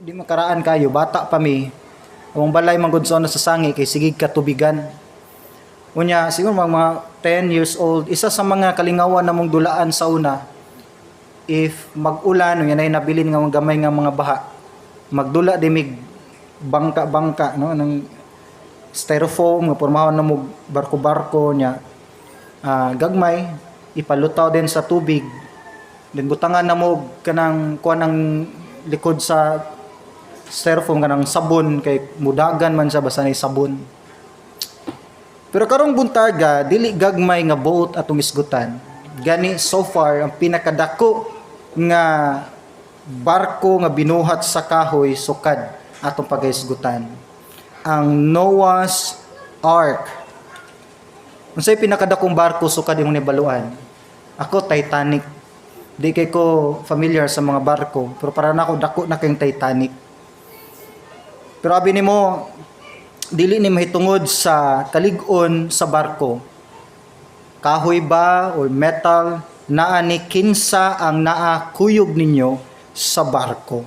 Di makaraan kayo, bata pa mi. Among balay man gud sa sa sangi kay sige katubigan. Unya, siguro mga 10 years old, isa sa mga kalingawan namong dulaan sa una, if mag-ulan, unya nay nabilin nga mga gamay nga mga baha, magdula di mig bangka-bangka, no, ng styrofoam nga pormahon na mo barko-barko nya, gagmay ipalutaw din sa tubig, then butangan na mo kanang kuan ng likod sa styrofoam, kanang sabon, kay mudagan man siya basta nay sabon. Pero karong buntaga, dili gagmay nga boat atong isgutan. Gani so far ang pinakadako nga barko nga binuhat sa kahoy sukad atong pagaisgutan, ang Noah's Ark. Unsay pinakadakong barko sukad imong nibaluan? Ako, Titanic. Di kay ko familiar sa mga barko, pero para nako dako na kayong Titanic. Pero abi nimo, dili ni mahitungod sa kalig-on sa barko. Kahoy ba or metal, naa ni kinsa ang naa kuyog ninyo sa barko.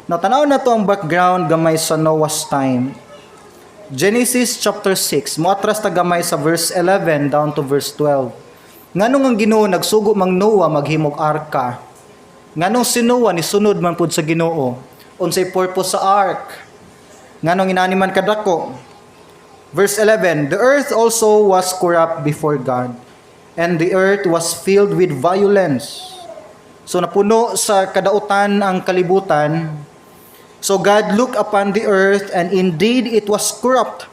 Now, tanaw na to ang background gamay sa Noah's time. Genesis chapter 6, moatras ta gamay sa verse 11 down to verse 12. Nganong ang Ginoo nagsugo mang Noah maghimog arka? Nganong si Noah ni sunod man pud sa Ginoo? Unsay purpose sa ark? Nganong inani man kadako? Verse 11, "The earth also was corrupt before God, and the earth was filled with violence." So napuno sa kadautan ang kalibutan. "So God looked upon the earth, and indeed it was corrupt,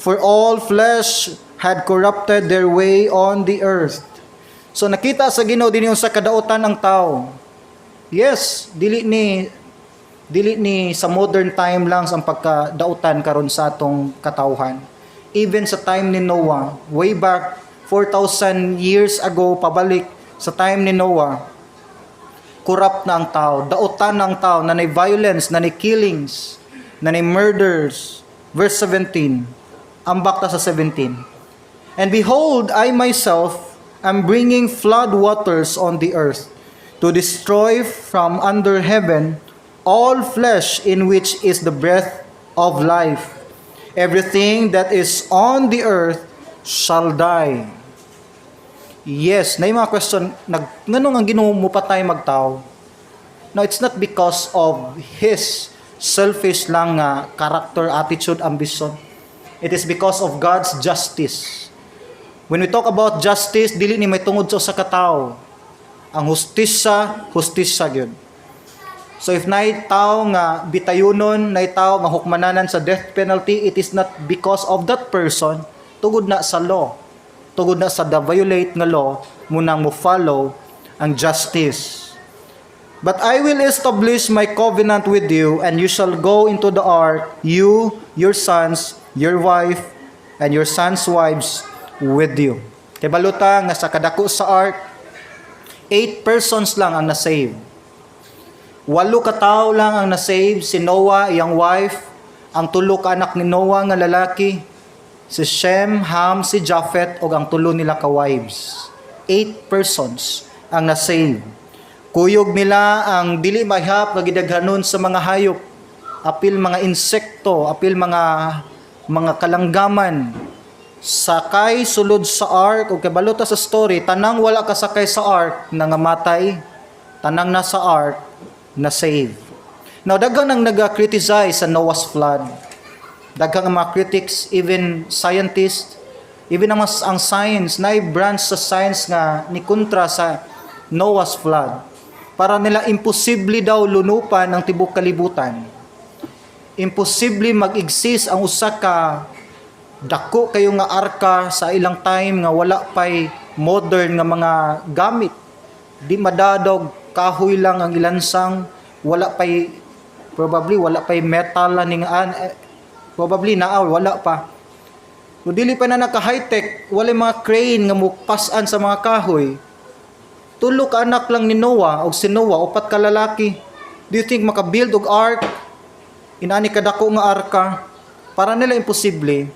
for all flesh had corrupted their way on the earth. So nakita sa Ginoo din yung sa kadautan ang tao. Yes, dili ni sa modern time lang ang pagkadautan karon sa atong katawhan. Even sa time ni Noah, way back 4,000 years ago pabalik sa time ni Noah, corrupt na ang tao, dautan na ang tao, na violence, na killings, na murders. Verse 17, ambak ta sa 17. "And behold, I myself am bringing flood waters on the earth to destroy from under heaven all flesh in which is the breath of life. Everything that is on the earth shall die." Yes, na yung mga question, nganong ang Ginoo mo patay magtao? No, it's not because of his selfish lang nga character, attitude, ambition. It is because of God's justice. When we talk about justice, dili ni may tungod sa usa ka tawo. Ang hustisya, hustisya gyud. So if naay tao nga bitayunon, naay tao nga hukmananan sa death penalty, it is not because of that person, tungod na sa law. Tungod na sa the violate nga law, munang mo follow ang justice. "But I will establish my covenant with you, and you shall go into the ark, you, your sons, your wife, and your sons' wives with you." Kay baluta nga sa kadako sa ark, eight persons lang ang na-save. Walo ka tawo lang ang na-save, si Noah, iyang wife, ang tulo ka anak ni Noah nga lalaki, si Shem, Ham, si Japheth, ug ang tulo nila ka wives. Eight persons ang na-save. Kuyog nila ang dili mahap nga gidaghanon sa mga hayop, apil mga insekto, apil mga kalanggaman. Sakay sulod sa ark, ug kabalo ta sa story, tanang wala kasakay sa ark nangamatay, tanang nasa ark na save. Now, daghan ang naga-criticize sa Noah's flood. Daghang ang mga critics, even scientists, even ang science, na branch sa science nga ni kontra sa Noah's flood. Para nila, imposible daw lunupan ang tibok kalibutan. Imposible mag-exist ang usa ka dako kayo nga arka sa ilang time nga wala pay modern nga mga gamit. Di madadog, kahoy lang ang ilansang, wala pay, probably wala pay metal aning probably naa, wala pa. So, dili pa na naka high-tech, wala mga crane nga mupas-an sa mga kahoy. Tulo ka anak lang ni Noah og si Noah, upat ka lalaki. Do you think maka-build og ark? Inani kadako nga arka? Para nila, imposible.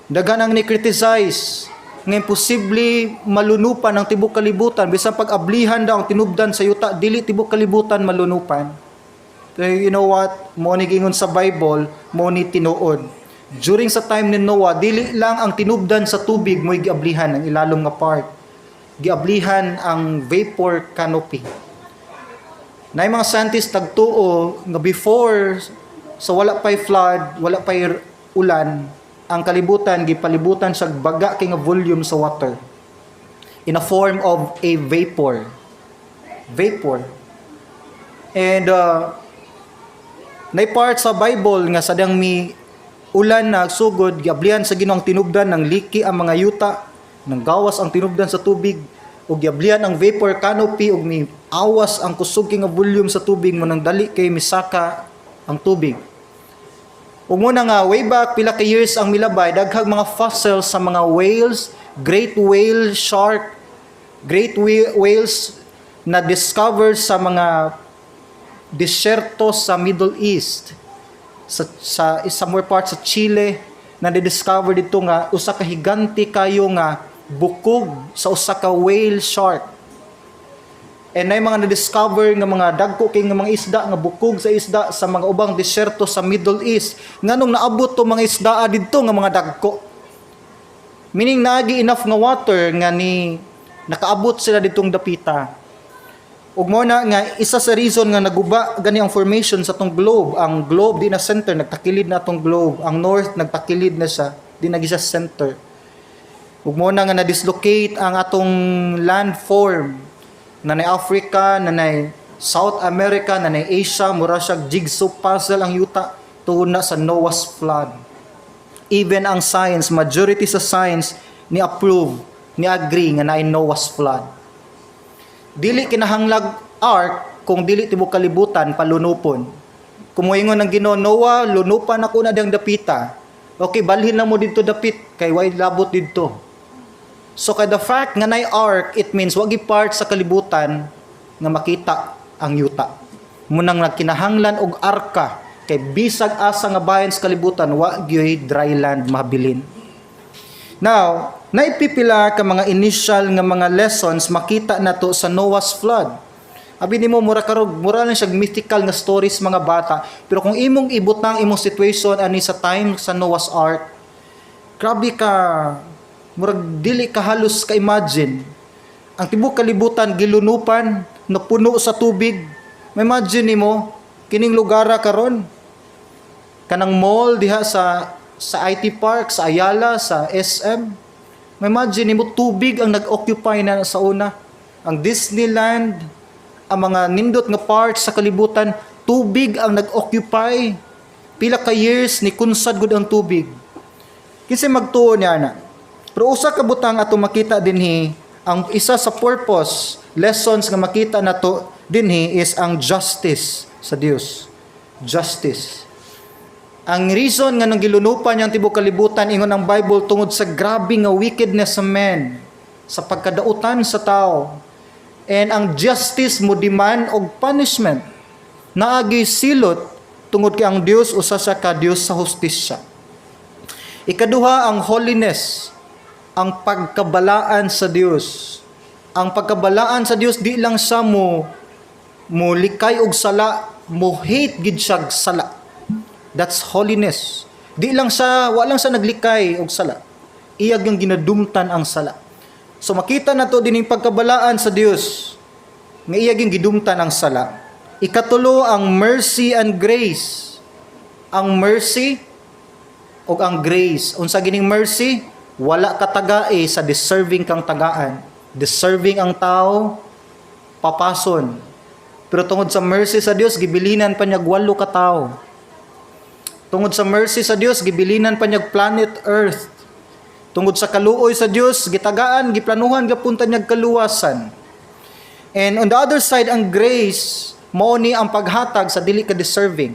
Daghan ang ni-criticize nga imposible malunupan ang tibok kalibutan, bisan pag-ablihan daw ang tinubdan sa yuta, dili tibok kalibutan malunupan. Pero you know what? Mo ni gingon sa Bible, mo ni tinuod. During sa time ni Noah, dili lang ang tinubdan sa tubig mo'y giablihan ang ilalom nga part. Giablihan ang vapor canopy. Naay mga scientists nagtuo nga before sa wala pa'y flood, wala pa'y ulan, ang kalibutan gipalibutan sa baga kay nga volume sa water in a form of a vapor. Vapor. And nay part sa Bible nga sadang mi ulan na sugod, giablihan sa Ginoo ang tinubdan ng liki ang mga yuta, nang gawas ang tinubdan sa tubig ug giablihan ang vapor canopy ug mi awas ang kusog kay nga volume sa tubig mo nang dali kay misaka ang tubig. Ug muna nga way back pila ka years ang milabay, daghang mga fossils sa mga whales, great whale shark, great whales na discover sa mga disyerto sa Middle East, sa somewhere part sa Chile, na discover dito nga usa ka higante kayo nga bukog sa usa ka whale shark. And nay mga na-discover nga mga dagko kay nga mga isda nga bukog sa isda sa mga ubang disyerto sa Middle East. Nganong naabot to mga isda didto nga mga dagko? Meaning naagi enough nga water nga ni nakaabot sila ditong dapita. Ug mo na nga isa sa reason nga naguba gani ang formation sa tong globe. Ang globe di na center, nagtakilid na atong globe. Ang north nagtakilid na siya, di na siya center. Ug mo na nga na-dislocate ang atong landform na nay Africa, na nay South America, na nay Asia, mura siya jigsaw puzzle ang yuta tungod na sa Noah's flood. Even ang science, majority sa science ni approve, ni agree nga naay Noah's flood. Dili kinahanglag ark kung dili tibok kalibutan palunupon. Kung moingon ang Ginoo, "Noah, lunupan ako na diyang dapita." Okay, balhin na mo didto dapit kay way labot didto. So kay the fact nga nay ark, it means wag part sa kalibutan nga makita ang yuta. Munang nagkinahanglan og arka kay bisag asa nga bahin sa kalibutan, wa gyoy dry land mabilin. Now, naipipila ka mga initial nga mga lessons makita nato sa Noah's flood. Abi nimo mura karog mura lang siya mythical nga stories mga bata, pero kung imong ibutang imong situation ani sa time sa Noah's Ark, grabe ka, murag dili ka halos ka imagine. Ang tibuok kalibutan gilunupan, napuno sa tubig. Ma-imagine nimo kining lugara karon, kanang mall diha sa IT Park, sa Ayala, sa SM. Ma-imagine nimo tubig ang nag-occupy na sa una. Ang Disneyland, ang mga nindot nga parts sa kalibutan, tubig ang nag-occupy. Pila ka years ni kunsad gud ang tubig. Kinsa magtuo niya na? Pero usa ka butang ato makita dinhi, ang isa sa purpose, lessons nga makita nato dinhi is ang justice sa Dios. Justice. Ang reason nga nang gilunupan niyang tibok kalibutan, ingon ang Bible, tungod sa grabe nga wickedness sa men, sa pagkadautan sa tao. And ang justice mo demand og punishment. Naagi silot tungod kay ang Dios usa sa ka Dios sa hustisya. Ikaduha, ang holiness, ang pagkabalaan sa Dios. Ang pagkabalaan sa Dios, di lang siya mo likay og sala, mo hate gid siya sala. That's holiness. Di lang siya, wa lang siya naglikay og sala. Iyag yung ginadumtan ang sala. So makita na to din yung pagkabalaan sa Dios nga iyag yung gidumtan ang sala. Ikatulo, ang mercy and grace. Ang mercy o ang grace. Unsa gining mercy? Wala ka tagae sa deserving kang tagaan. Deserving ang tao, papason. Pero tungod sa mercy sa Dios, gibilinan pa niya walo ka tao. Tungod sa mercy sa Dios, gibilinan pa niya planet Earth. Tungod sa kaluoy sa Dios, gitagaan, giplanuhan gapunta niya kaluwasan. And on the other side, ang grace, mao ni ang paghatag sa dili ka deserving.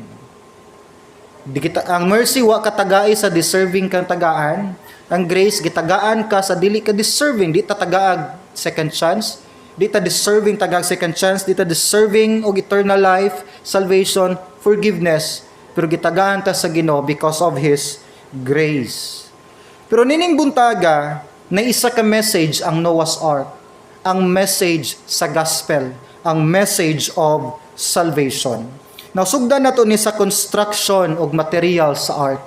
Di kita, ang mercy, wa ka tagai sa deserving kang tagaan. Ang grace, gitagaan ka sa dili ka deserving, di ta tagaag second chance, di ta deserving tagaag second chance, di ta deserving og eternal life, salvation, forgiveness, pero gitagaan ta sa Ginoo because of His grace. Pero nining buntaga, na isa ka message ang Noah's Ark, ang message sa gospel, ang message of salvation. Now, sugdan nato ni sa construction og material sa ark.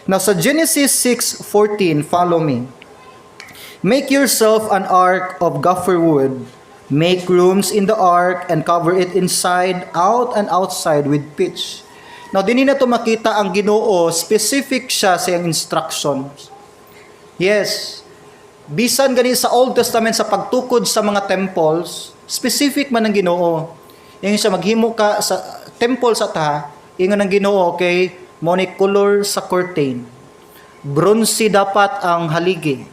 Now, sa Genesis 6:14, follow me. "Make yourself an ark of gopher wood. Make rooms in the ark and cover it inside out and outside with pitch." Now, dinhi nato makita ang Ginoo, specific siya sa iyang instructions. Yes. Bisan gani sa Old Testament, sa pagtukod sa mga temples, specific man ang Ginoo. Ingon siya, "Maghimo ka sa temple sa ta," ingon ang Ginoo, okay, mo ni color sa curtain. Bronze dapat ang haligi.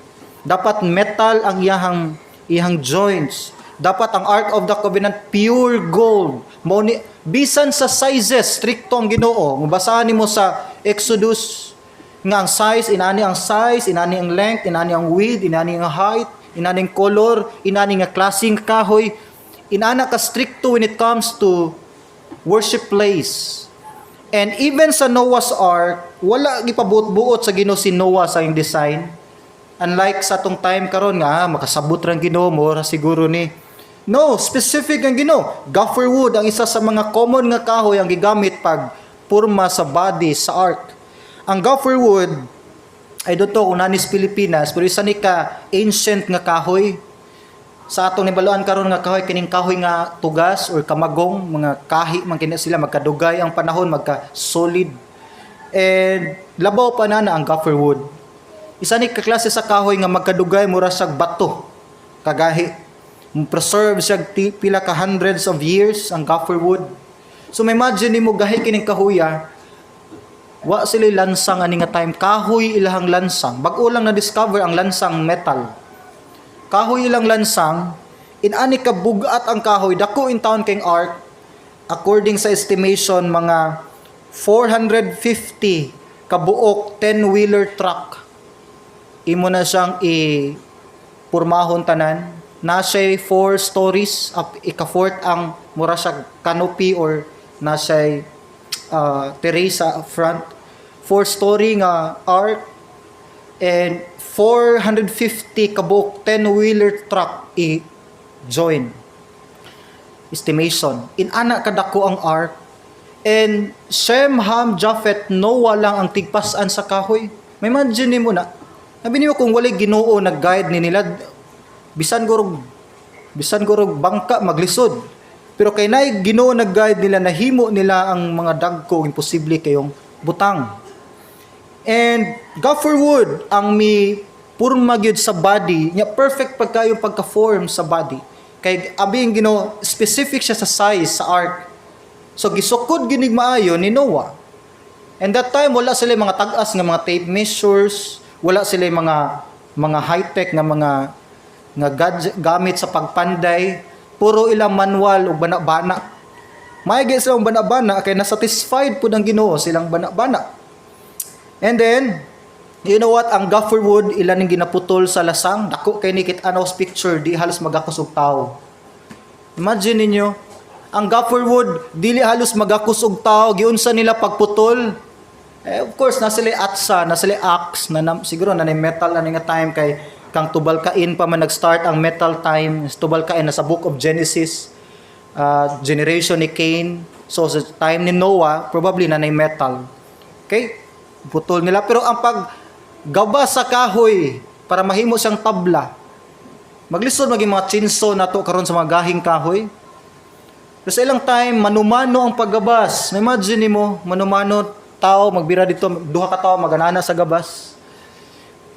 Dapat metal ang iyahang joints. Dapat ang Ark of the Covenant pure gold. Mo ni bisan sa sizes, strikto ang Ginoo. Basahan nimo sa Exodus nga ang size, inani ang size, inani ang length, inani ang width, inani ang height, inani ang color, inani nga klaseng kahoy. Inana ka strikto when it comes to worship place. And even sa Noah's Ark, wala gipabuot-buot sa Ginoo si Noah sa iyang design. Unlike sa atong time karon nga, ah, makasabot rang Ginoo mo ra siguro ni. No, specific ang Ginoo. Gopher wood ang isa sa mga common nga kahoy ang gigamit pag purma sa body sa ark. Ang gopher wood ay dito kung nanis Pilipinas, pero isa ni ka ancient nga kahoy. Sa atong nibaluan karon nga kahoy, kining kahoy nga tugas or kamagong, mga kahi man kini sila, magkadugay ang panahon, magka solid. And labaw pa na na ang gopher wood. Isa ni ka klase sa kahoy nga magkadugay, mura siyag bato. Kagahi. Preserve siya pila ka hundreds of years ang gopher wood. So may imagine nimo, gahi kining kahuya, wa sila lansang ani nga time, kahoy ilahang lansang. Bag-o lang na discover ang lansang metal. Kahoy ilang lansang, inani ka bugat ang kahoy, dako in taon kay ark. According sa estimation, mga 450 kabuok 10-wheeler truck. Imo na siyang i purmahon tanan. Na siya four stories up, ika-fourth ang mura siya canopy or na siya terrace sa front. Four story nga ark and 450 kabuok 10-wheeler truck i join. Estimation. Inana kadako ang ark. And Shem, Ham, Japheth, Noah lang ang tigpas-an sa kahoy. May imagine mo na. Sabi niyo kung walay Ginoo nag-guide ni nila, bisan gurog bangka, maglisod. Pero kay nay Ginoo nag-guide nila, nahimo nila ang mga dagko, imposible kayong butang. And gopher wood ang mi purma gyud sa body nya, perfect pagkayo pagka-form sa body. Kay abi ang Ginoo, specific siya sa size sa ark. So gisukod ginig maayo ni Noah. And that time, wala sila mga tag-as nga mga tape measures, wala sila mga high-tech nga mga nga gadget, gamit sa pagpanday, puro ilang manual ug bana-bana. May silang bana-bana kay na-satisfied pud ang Ginoo silang bana-bana. And then, you know what? Ang gopher wood, ilan ning ginaputol sa lasang. Dako kay ni kita sa picture, di halos magakos og tao. Imagine ninyo, ang gopher wood, dili halos magakos og tao, giunsa nila pagputol. Eh, of course, na sila atsa, na sila axe, na siguro na metal ani nga time kay kang Tubal Cain pa man nag-start ang metal time. Tubal Cain na sa Book of Genesis, generation ni Cain. So sa time ni Noah, probably na metal. Okay? Putol nila. Pero ang pag gaba sa kahoy para mahimo siyang tabla, maglisod maging mga chainsaw nato karon sa mga gahing kahoy. Pero sa ilang time, manumano ang paggabas. May imagine nimo, manumano tao magbira dito, duha ka tao maganana sa gabas.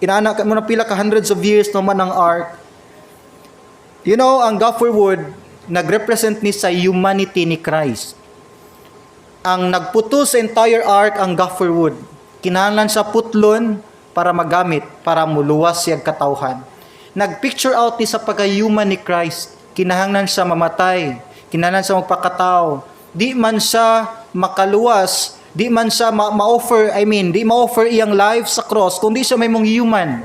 Inana ka mo na pila ka hundreds of years naman ang ark. Ang gopher wood nagrepresent ni sa humanity ni Christ. Ang nagputo sa entire ark ang gopher wood. Kinahanglan siya putlon para magamit, para muluwas siyang katawhan. Nagpicture out ni sa pagka-human ni Christ. Kinahanglan siya mamatay. Kinahanglan siya magpakatao. Di man siya makaluwas, di man siya ma-offer, I mean, di ma-offer iyang life sa cross kung di siya may mong human.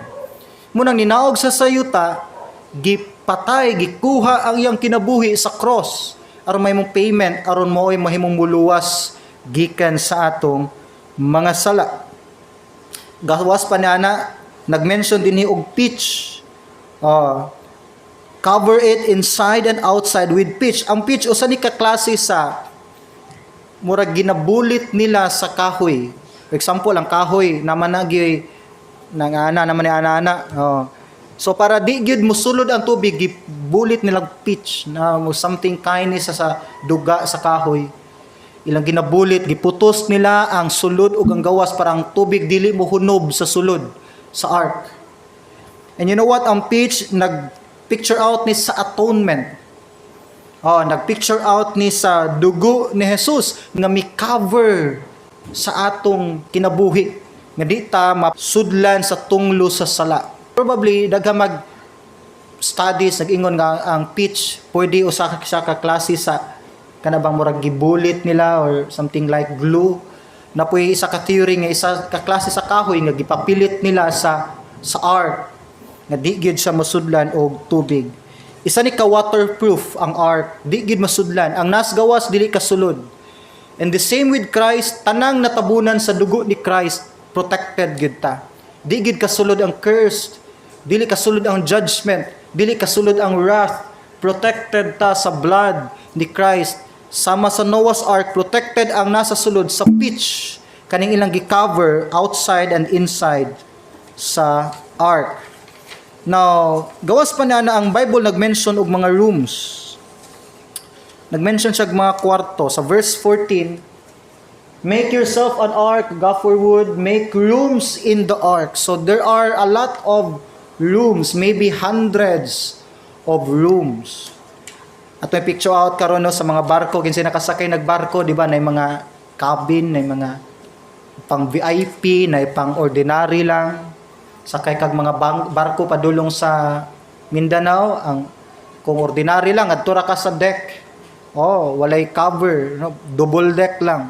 Munang ninaog sa yuta, gipatay, gikuha ang iyang kinabuhi sa cross aron may mong payment, aron mo ay mahimong muluwas gikan sa atong mga sala. Gawas pa niya na, nag-mention din ni og pitch. "Cover it inside and outside with pitch." Ang pitch usa ni ka klase sa murag ginabulit nila sa kahoy. For example, ang kahoy naman na gyud nang ana naman ni ana-ana. Oh. So para di gyud musulod ang tubig, gibulit nilang pitch na mo something kind sa duga sa kahoy. Ilang ginabulit, giputos nila ang sulod ug ang gawas para ang tubig dili mo hunob sa sulod sa ark. And you know what? Ang pitch nag picture out ni sa atonement. Oh, nag-picture out ni sa dugo ni Jesus nga mi-cover sa atong kinabuhi nga di ta masudlan sa tunglo sa sala. Probably daghan mag studies nag-ingon nga ang pitch pwede usa ka siya ka klase sa kana bang murag gibulit nila or something like glue na pwede isa ka theory nga isa ka klase sa kahoy nga gipapilit nila sa ark nga di gyud siya masudlan og tubig. Isa ni ka waterproof ang ark, di gyud masudlan. Ang nasgawas dili kasulod. And the same with Christ, tanang natabunan sa dugo ni Christ, protected gyud ta. Di gyud kasulod ang curse, dili kasulod ang judgment, dili kasulod ang wrath. Protected ta sa blood ni Christ. Sama sa Noah's Ark, protected ang nasa sulod sa pitch kaning ilang gi-cover outside and inside sa ark. Now, gawas pa na ang Bible nag-mention og mga rooms. Nag-mention siya og mga kwarto. Sa verse 14, "Make yourself an ark, gopher wood, make rooms in the ark." So there are a lot of rooms, maybe hundreds of rooms. At may picture out karon, no, sa mga barko, kinsa nakasakay nagbarko, di ba, na mga cabin, na mga pang VIP, na pang ordinary lang. Sakay kag mga barko padulong sa Mindanao, ang kung ordinary lang, adto ra ka sa deck. Oh, walay cover, no? Double deck lang.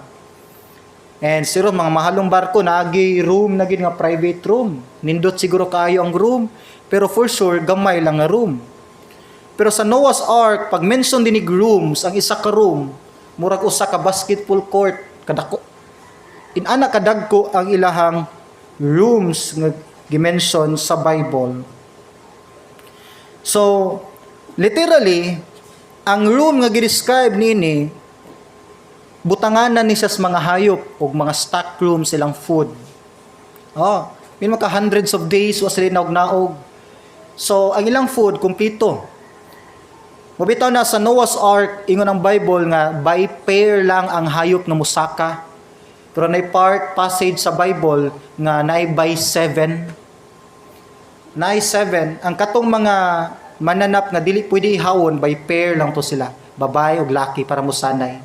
And siguro mga mahalong barko naagi room na gid nga private room. Nindot siguro kaayo ang room, pero for sure gamay lang nga room. Pero sa Noah's Ark, pag mention dinig rooms, ang isa ka room, murag usa ka basketball court kadako. Inana kadagko ang ilahang rooms nga gimension sa Bible. So, literally, ang room nga gi-describe niini butanganan ni siya sa mga hayop ug mga stock room silang food. Oh, min maka hundreds of days wa sila naog-naog. So, ang ilang food kumpleto. Mabitaw na sa Noah's Ark, ingon ang Bible nga by pair lang ang hayop nga musaka. Pero nay part passage sa Bible nga naay by seven. Naay seven. Ang katong mga mananap nga dili pwede ihawon, by pair lang to sila. Babae ug laki para mosanay.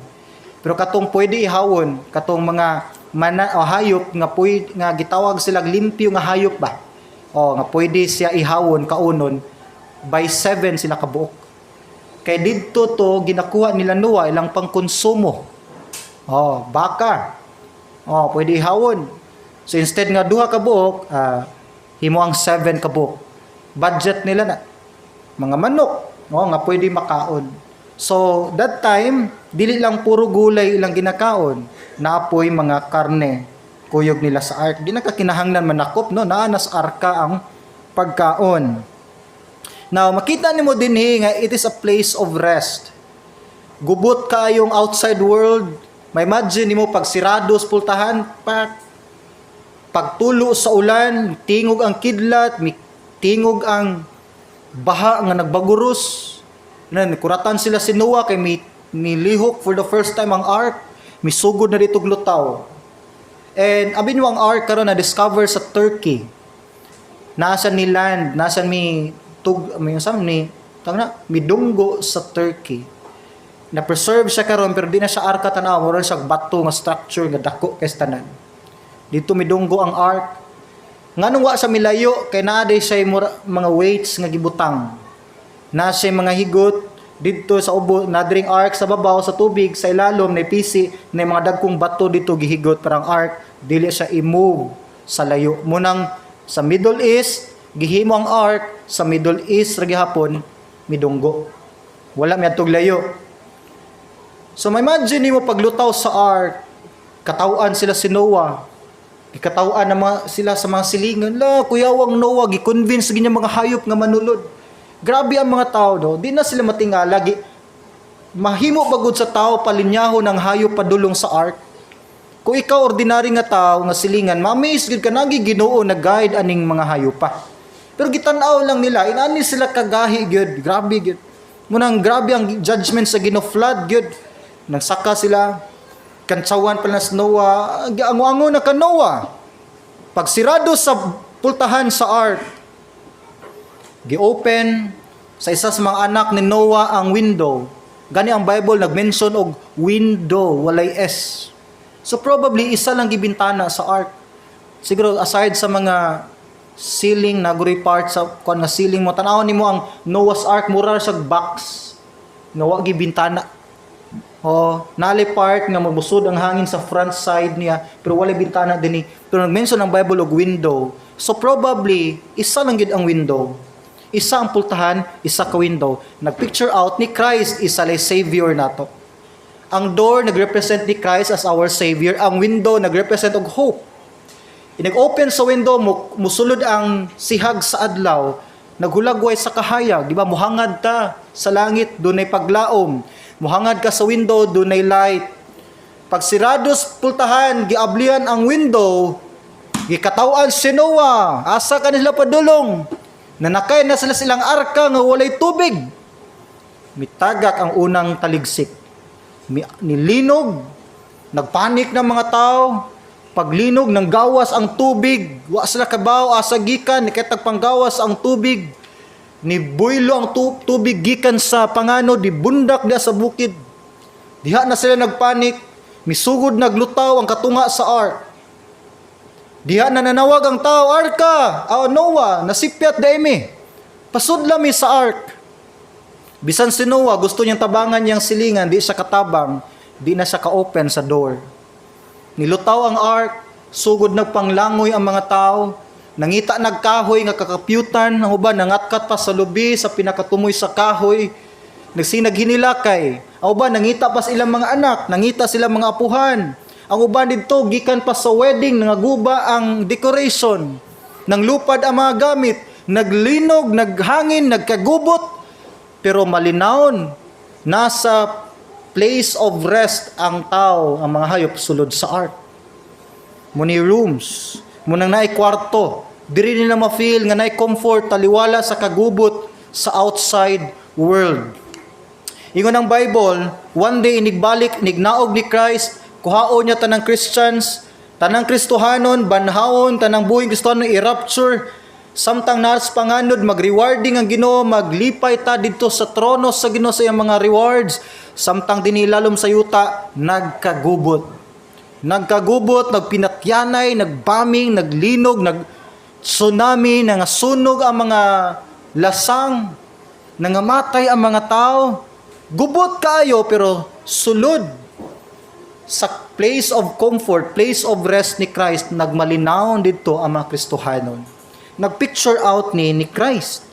Pero katong pwede ihawon, katong mga mana o hayop nga pwede, nga gitawag sila limpyo nga hayop ba. O nga pwede siya ihawon kaunon, by seven sila kabuok. Kay didto to ginakuha nila Noah ilang pangkonsumo. Oh, baka. Oh, pwede ihawon. So instead nga duha ka buok, himo ang seven ka buok. Budget nila na. Mga manok, oh, nga pwede makaon. So that time, dili lang puro gulay ilang ginakaon. Napoy mga karne kuyog nila sa ark. Di na kakinahanglan manakop, no? Naa na sa arka ang pagkaon. Now, makita nimo dinhi nga it is a place of rest. Gubot kaayong outside world. May imagine nimo pag sirado sa pultahan, pak pagtulo sa ulan, tingog ang kidlat, tingog ang baha nga nagbaguros. Nan kuratan sila si Noah kay mi nilihok for the first time ang ark, misugod na dito lutaw. And abi nyo, ang ark karon na discover sa Turkey. Nasa ni land, nasa mi tug may unsa ni tawag na midunggo sa Turkey. Na preserve siya karon pero di na siya arka tan-aw, mura siya bato nga structure nga dako kay sa tanan. Dito midunggo ang ark. Nganong wa sa milayo? Kay naa day siya mga weights nga gibutang. Na siya mga higot didto sa ubo na dring ark sa babaw sa tubig, sa ilalom na pisi na mga dagkong bato dito gihigot para ang ark dili siya i-move sa layo. Munang sa Middle East gihimo ang ark, sa Middle East ra gihapon midunggo. Wala miadtog layo. So may imagine nimo paglutaw sa ark, katawan sila si Noah. Gikatawan na mga, sila sa mga silingan. La, kuyawang Noah, gi-convince ginya mga hayop nga manulod. Grabe ang mga tao, no? Di na sila matingala. Gi, Mahimo ba gud sa tao palinyahon ang hayop padulong sa ark? Kung ikaw ordinary nga tao nga silingan, ma-amaze gud ka nagi Ginoo na guide aning mga hayop pa. Pero gitan-aw lang nila, inani sila kagahi gyud, grabe gyud. Munang grabe ang judgment sa Ginoo, flood gyud. Nagsaka sila, kantsawan pa na sa Noah, ango-ango na ka, Noah. Pagsirado sa pultahan sa ark, gi-open sa isa sa mga anak ni Noah ang window. Gani ang Bible nag-mention og window, walay S. So probably isa lang gibintana sa ark. Siguro aside sa mga ceiling na guri part sa kuan nga ceiling mo, tan-awon nimo ang Noah's Ark, mura sa box nga wa gibintana. Oh, nali part nga mabusod ang hangin sa front side niya, pero walay bintana dinhi. Pero nag-mention ang Bible og window. So probably isa lang gid ang window. Isa ang pultahan, isa ka window. Nag-picture out ni Christ, isa lay savior nato. Ang door nag-represent ni Christ as our savior, ang window nag-represent og hope. Inag-open sa window, musulod ang sihag sa adlaw, naghulagway sa kahayag, di ba? Muhangad ta sa langit, dunay paglaom. Muhangad ka sa window, dunay light. Pag sirados pultahan, giablihan ang window, gikataw-an si Noah, asa ka nila padulong. Nanakay na sila silang arka nga walay tubig. Mitagak ang unang taligsik. Nilinog, nagpanik ng mga tao. Paglinog ng gawas ang tubig, wa sila kabaw asa gikan, kay panggawas ang tubig. Nibuylo ang tubig gikan sa panganod, dibundak diha sa bukid. Diha na sila nagpanik, misugod naglutaw ang katunga sa ark. Diha na nanawag ang tao, "Arka, aw Noah, nasipyat diay mi. Pasudla mi sa ark." Bisan si Noah, gusto niyang tabangan niyang silingan, di siya katabang, di na siya ka-open sa door. Nilutaw ang ark, sugod nagpanglangoy ang mga tao, nangita nagkahoy nga kakapyutan, ang uban nangatkat pa sa lubi sa pinakatumoy sa kahoy, nagsinag hinilakay. Ang uban nangita pa sa ilang mga anak, nangita sila mga apuhan. Ang uban didto gikan pa sa wedding, nangaguba ang decoration, nanglupad ang mga gamit, naglinog, naghangin, nagkagubot, pero malinawon, nasa place of rest ang tao, ang mga hayop sulod sa ark. Muni rooms, munang naay kwarto, diri nila ma-feel nga naay comfort taliwala sa kagubot sa outside world. Ingon ang Bible, one day inigbalik, nignaog ni Christ, kuhaon niya tanang Christians, tanang Kristohanon, banhawon, tanang buhing Kristohanon i-rapture, samtang naas panganod, mag-rewarding ang Ginoo, maglipay ta didto sa trono sa Ginoo sa iyang mga rewards, samtang dinilalom sa yuta, nagkagubot. Nagkagubot, nagpinatyanay, nagbaming, naglinog, nag tsunami, nangasunog ang mga lasang, nangamatay ang mga tao. Gubot kaayo, pero sulod sa place of comfort, place of rest ni Christ, nagmalinawon didto ang mga Kristohanon. Nagpicture out ni Christ.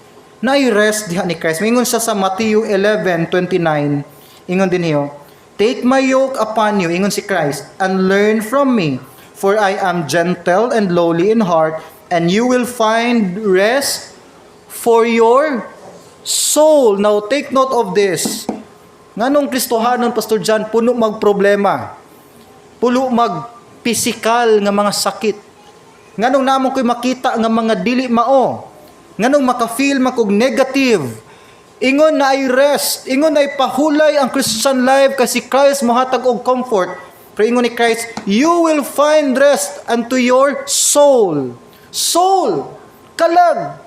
Naay rest diha ni Christ. Mingon siya sa Matthew 11:29. Ingon din niyo, "Take my yoke upon you," ingon si Christ, "and learn from me, for I am gentle and lowly in heart, and you will find rest for your soul." Now, take note of this. Nganong Kristohanon, Pastor John, puno magproblema? Puno mag physical nga mga sakit. Nganong namo ko'y makita nga mga dili mao? Nganong maka-feel man kog negative? Ingon naay rest, ingon naay pahulay ang Christian life kasi Christ mohatag og comfort. Pero ingon ni Christ, "You will find rest unto your soul." Soul, kalag.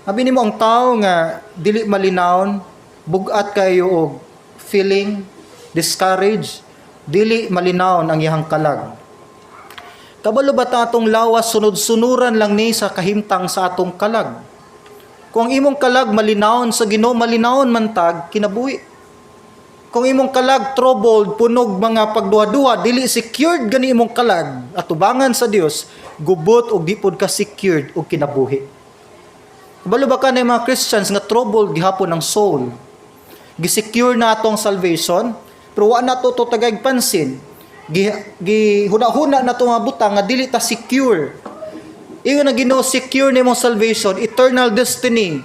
Abi nimo ang tao nga dili malinawon, bugat kayo og feeling, discouraged, dili malinawon ang iyang kalag. Kabalo ba ta atong lawas sunod-sunuran lang ni sa kahimtang sa atong kalag? Kung ang imong kalag malinawon sa Ginoo, malinawon man tag kinabuhi. Kung imong kalag troubled, punog mga pagduha-duha, dili secured gani imong kalag atubangan sa Dios, gubot og di pod ka secured og kinabuhi. Kabalo ba ka na yung mga Christians nga troubled gihapon ang soul? Gisecure na atong salvation, pero wa na to tagay pansin. Gi huna-huna na to nga butang nga dili ta secure. Ingon ang Ginoo, secure nimo salvation, eternal destiny.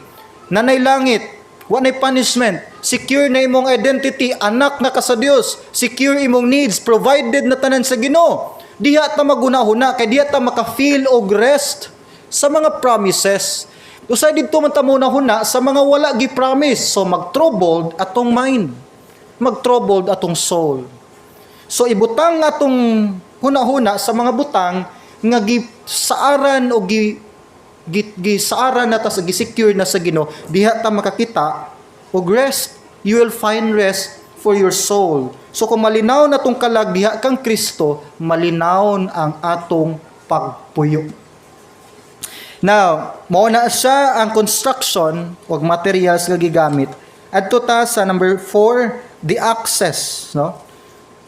Nanay langit. Wa nay punishment. Secure na imong identity, anak na ka sa Dios. Secure imong needs, provided na tanan sa Ginoo. Diha ta maghuna-huna kay diha ta maka-feel og rest sa mga promises. Usay didto man ta huna sa mga wala gi-promise. So mag-troubled atong mind. Mag-troubled atong soul. So ibutang atong huna-huna sa mga butang nga gisaaran o gi saaran na ta sa gi-secure na sa Ginoo, diha ta makakita og rest. You will find rest for your soul. So kung malinaw na tong kalag diha kang Kristo, malinaw ang atong pagpuyo. Now, mao na siya ang construction ug materials nga gigamit. Adto ta sa number 4, the access, no?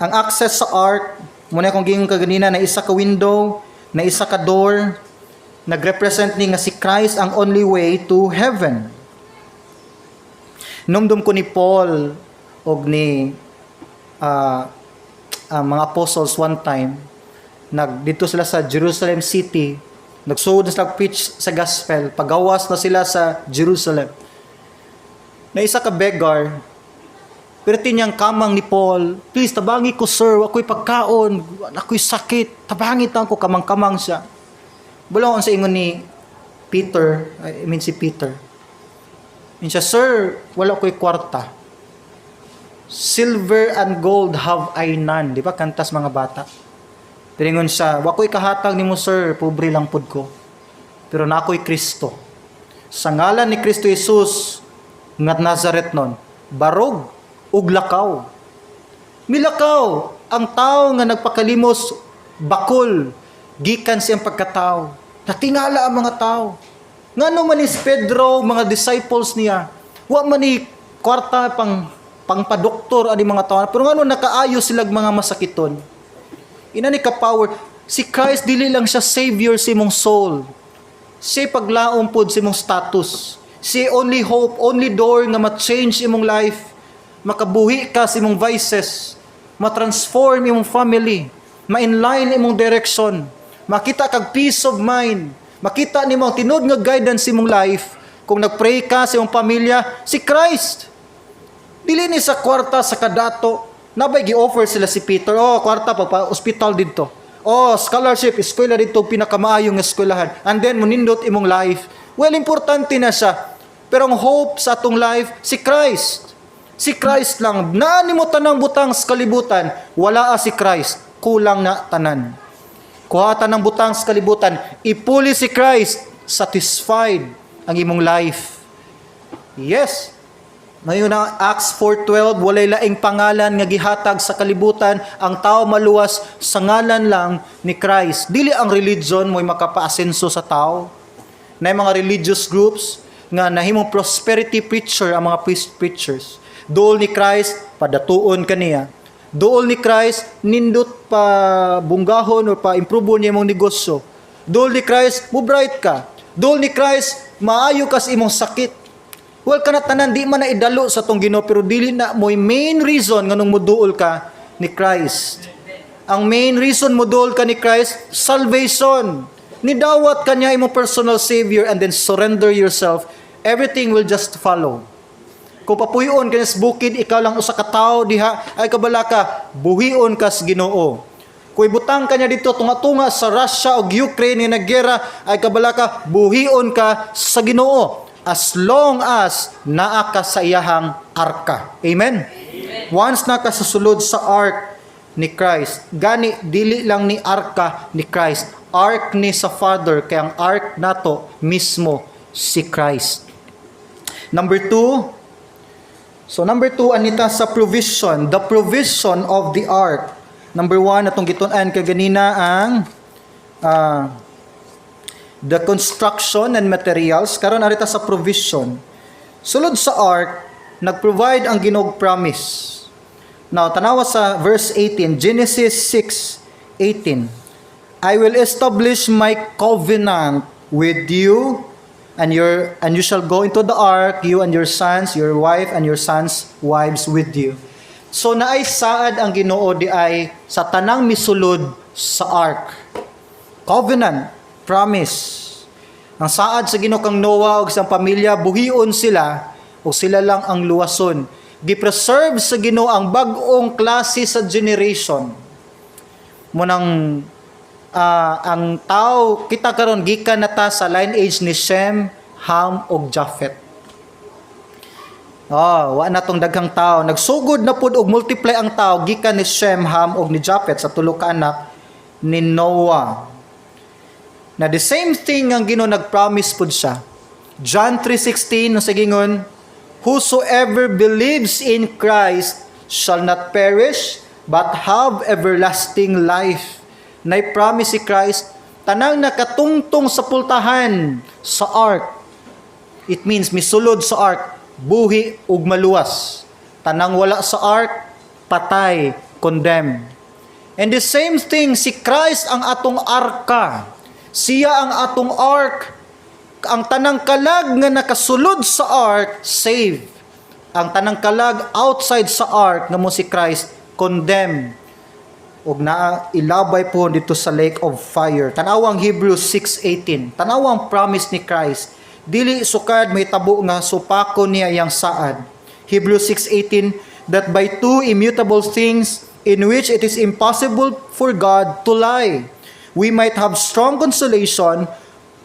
Ang access sa ark, mao na akong giingon kaganina na isa ka window, na isa ka door, nagrepresent ni nga si Christ ang only way to heaven. Numdum ko ni Paul og ni mga apostles one time, nag didto sila sa Jerusalem City, nagsuod na sila preach sa gospel, pagawas na sila sa Jerusalem. Na isa ka beggar, pero tinyang kamang ni Paul, "Please, tabangi ko, sir, ako'y pagkaon, ako'y sakit, tabangi tang ko," kamang-kamang siya. Bulaon sa ingon ni Peter, I mean si Peter. Ingon siya, "Sir, wala ko'y kwarta. Silver and gold have I none." Di ba kantas mga bata? Pero ingon siya, "Wa ko'y kahatag nimo, sir, pobre lang pud ko. Pero naa ko'y Kristo. Sa ngalan ni Kristo Jesus, nga Nazaret nun, barog ug lakaw." Milakaw ang tao nga nagpakalimos bakol gikan siyang pagkatao. Natingala ang mga tao. Ngano man ni Pedro, mga disciples niya, wa man ni kwarta pang pangpadoktor ani mga tao. Pero ngano nakaayo sila mga masakiton? Ina ni ka power. Si Christ, dili lang siya savior sa imong soul. Siya paglaom pod sa imong status. Siya only hope, only door nga ma-change imong life. Makabuhi ka sa imong vices. Ma-transform imong family. Ma-inline imong direction. Makita kag peace of mind. Makita nimo ang tinuod nga guidance sa imong life. Kung nagpray ka sa imong pamilya, si Christ. Dili ni sa kwarta, sa kadato. Nabay gi-offer sila si Peter, "Oh, kwarta pa pa ospital didto. Oh, scholarship, eskwela didto, pinakamaayong nga eskwelahan." And then munindot imong life. Well, importante na siya. Pero ang hope sa atong life, si Christ. Si Christ lang. Naa nimo tanang butang sa kalibutan, wala a si Christ. Kulang na tanan. Kuha tanang butang sa kalibutan, ipuli si Christ, satisfied ang imong life. Yes. Ngayon na Acts 4:12, walay laing pangalan nga gihatag sa kalibutan ang tao maluwas sa ngalan lang ni Christ. Dili ang religion mo'y makapaasenso sa tao. Na mga religious groups nga nahimong prosperity preacher ang mga priest preachers. Duol ni Christ, padatuon kaniya. Duol ni Christ, nindot pa bunggahon o pa improve niya imong negosyo. Duol ni Christ, mo bright ka. Duol ni Christ, maayo ka sa imong sakit. Well, kana tanan di man na idalo sa tong Ginoo, pero dili na mo'y main reason nganong moduol ka ni Christ. Ang main reason moduol ka ni Christ, salvation. Nidawat ka niya imong personal savior and then surrender yourself. Everything will just follow. Kung papuyon ka sa bukid, ikaw lang usa ka tawo diha, ay kabala ka, buhion ka sa Ginoo. Kung ibutang ka niya didto tunga-tunga sa Russia o Ukraine nga naggera, ay kabala ka, buhion ka sa Ginoo. As long as naa ka sa iyahang arka. Amen? Once na ka sa sulod sa ark ni Christ, gani dili lang ni arka ni Christ, ark ni sa Father, kay ang ark nato mismo si Christ. Number two, so number two, anita sa provision, the provision of the ark. Number one, atong gitun-an kaganina ang the construction and materials. Karon arita sa provision. Sulod sa ark, nag-provide ang Ginoog promise. Now, tanawa sa verse 18, Genesis 6:18. "I will establish my covenant with you and you shall go into the ark, you and your sons, your wife and your sons' wives with you." So naay saad ang Ginoo di ay sa tanang misulod sa ark. Covenant, promise. Ang saad sa Ginoo kang Noah ug sa pamilya, buhion sila O sila lang ang luwason. Gi-preserve sa Ginoo ang bag-ong klase sa generation. Munang ang tao kita karon gikan na ta sa lineage ni Shem, Ham ug Japheth. Oh, wa na tong daghang tao. Nagsugod na pud og multiply ang tao gikan ni Shem, Ham ug ni Japheth sa tulo ka anak ni Noah. Na the same thing ang Ginoo, nag-promise pud siya. John 3:16 sa gingon, "Whosoever believes in Christ shall not perish but have everlasting life." Nay promise si Christ, tanang nakatungtong sa pultahan sa ark. It means misulod sa ark, buhi ug maluwas. Tanang wala sa ark, patay, condemn. And the same thing, si Christ ang atong arka. Siya ang atong ark. Ang tanang kalag nga nakasulod sa ark, save. Ang tanang kalag outside sa ark nga mo si Christ, condemn. Ug naa ilabay po dito sa lake of fire. Tanawa ang Hebrews 6:18. Tanawa ang promise ni Christ. Dili sukad may tabo nga supako niya iyang saad. Hebrews 6:18, "That by two immutable things in which it is impossible for God to lie, we might have strong consolation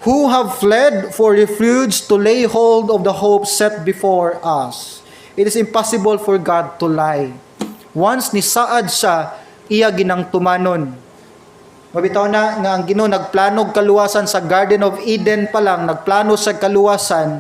who have fled for refuge to lay hold of the hope set before us." It is impossible for God to lie. Once ni saad siya, iya ginang tumanon. Mabitaw na nga ang Ginoo nagplano og kaluwasan sa Garden of Eden pa lang, nagplano sa kaluwasan.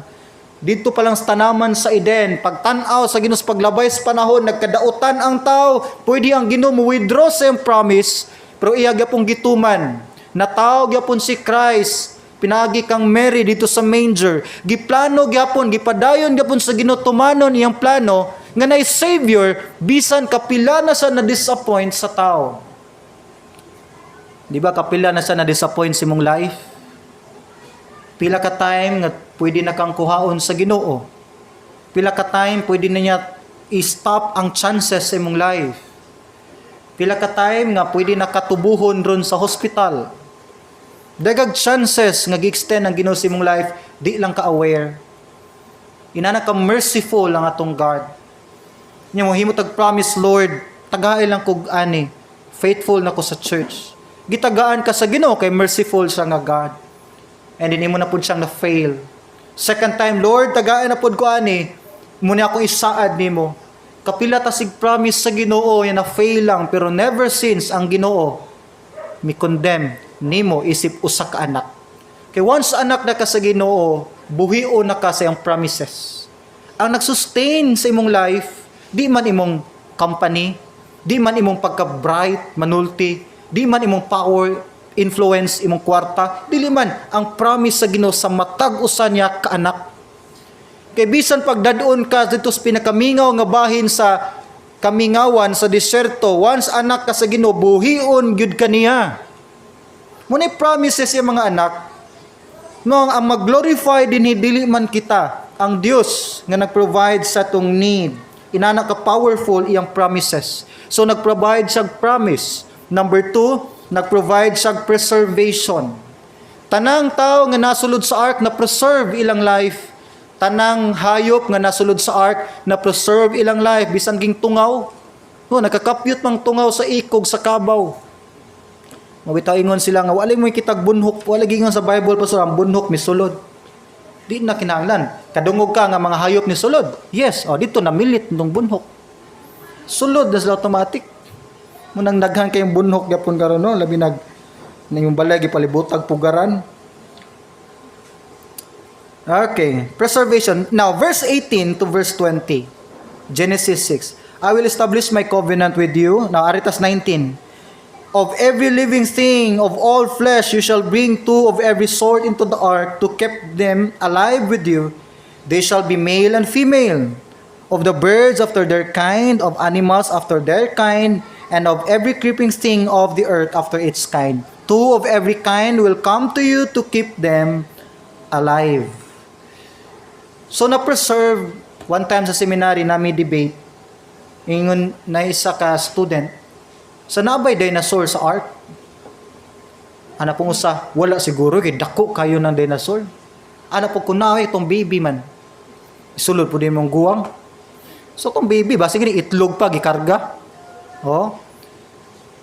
Dito pa lang sa tanaman sa Eden, pagtan-aw sa Ginoo sa paglabay sa panahon, nagkadautan ang tao, pwede ang Ginoo mo withdraw sa iyang promise, pero iya gyapong gituman. Natawo gyapon si Christ, pinagi kang Mary dito sa manger. Giplano gyapon, gipadayon gyapon sa Ginoo tumanon iyang plano nga nay Savior bisan kapila na sa na-disappoint sa tao. Di ba kapila na sa na-disappoint sa imong life? Pila ka time nga pwede na kang kuhaon sa Ginoo. Pila ka time pwede na niya i-stop ang chances sa imong life. Pila ka time nga pwede na katubuhon ron sa hospital. Daghag chances nga gi-extend ang Ginoo sa imong life, di lang ka aware. Inana ka merciful ang atong God. Nya mo himo tag promise, "Lord, tagae lang kog ani. Faithful na ko sa church." Gitagaan ka sa Ginoo kay merciful siya nga God. And then imo na pud siyang na-fail. Second time, "Lord, tagaan na pud ko ani. Muna akong isaad nimo." Kapila ta sig promise sa Ginoo yan na fail lang, pero never since ang Ginoo mi condemn nimo isip usa ka anak. Kay once anak na ka sa Ginoo, buhio na ka sa iyang promises. Ang nagsustain sa imong life, di man imong company, di man imong pagka-bright, manulti, di man imong power, influence, imong kwarta, dili man ang promise sa Ginoo sa matag usa niya ka anak. Kay bisan pagdadon ka dito sa pinakamingaw nga bahin sa kamingawan sa disyerto, once anak ka sa Ginoo, buhion gyud ka niya. Muna promises yung mga anak, no, ang mag-glorify din dili man kita, ang Dios nga nag-provide sa atong need. Inana ka powerful iyang promises. So nag-provide siya promise. Number two, nag-provide siya preservation. Tanang tao nga nasulod sa ark na preserve ilang life. Tanang hayop nga nasulod sa ark na preserve ilang life bisan ging tungaw. No, nakakapyot mang tungaw sa ikog sa kabaw. Mabitaw ingon sila nga wala mo kitag bunhok, wala gingon sa Bible, pastor, ang bunhok misulod. Di na kinahanglan. Kadungog ka nga mga hayop ni sulod. Yes, oh, dito namilit nung bunhok. Sulod na sila automatic. Munang daghan kayong bunhok gyapon karon, no, labi nag na yung balay gipalibotag pugaran. Okay, preservation. Now, verse 18 to verse 20. Genesis 6. "I will establish my covenant with you." Now, ari tas 19. "Of every living thing, of all flesh, you shall bring two of every sort into the ark to keep them alive with you. They shall be male and female. Of the birds after their kind, of animals after their kind, and of every creeping thing of the earth after its kind. Two of every kind will come to you to keep them alive." So na-preserve. One time sa seminary nami debate, ingon na isa ka student, sa nabay dinosaur sa ark? Ana pong usa, "Wala siguro kay dako kayo ng dinosaur." Ana po, "Kunaw itong baby man." Isulod pud imong guwang. So tong baby ba, sige, itlog pa gikarga. Oh.